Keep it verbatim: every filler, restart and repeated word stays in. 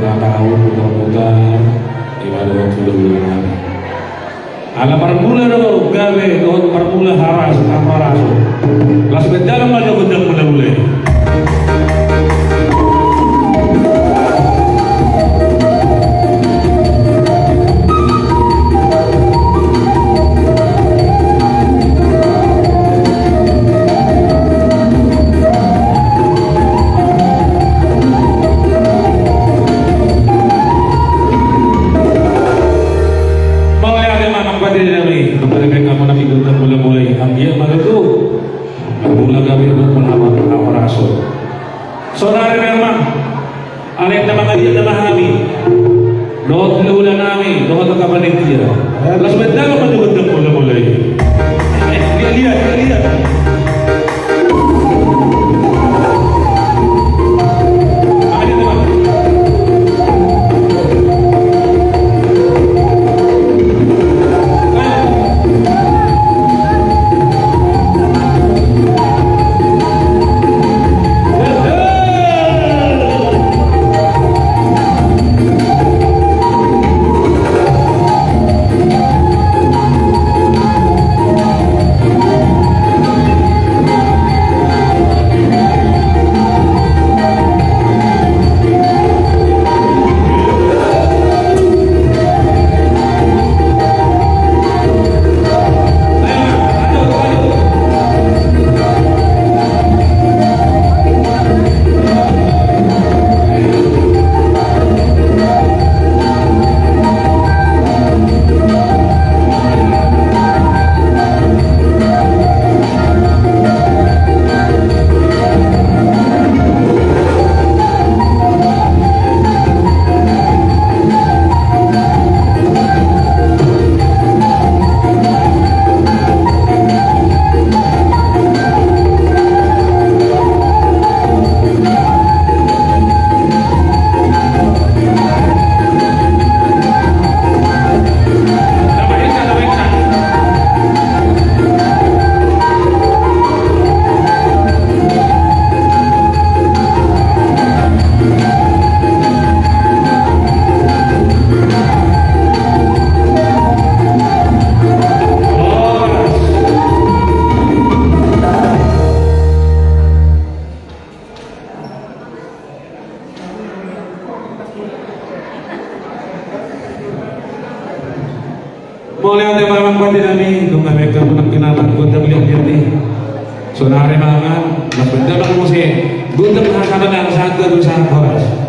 Ulang tahun, mutar-mutar, ima dohot hulahula nami. Ala parmula do gabe dohot parmula haras, haras. Las bendala ma jo gondang hulahula i. Mauliate ma amang pande nami, kepada mereka muna i gondang hulahula i, anggiat ma tutu mula gabe dohot mula haras. Saudara memang. Alai na mangaliat nama hami dohot hulahula nami dohot angka panitia. Las bendala ma jo gondang hulahula i. Eh, lihat, lihat, lihat. Mauliate ma amang pande nami, nunga mangkon muna i gondang liat-liat i. Saudara memang, las bendala ma muse gondang hasabanan sanggar dosa horas.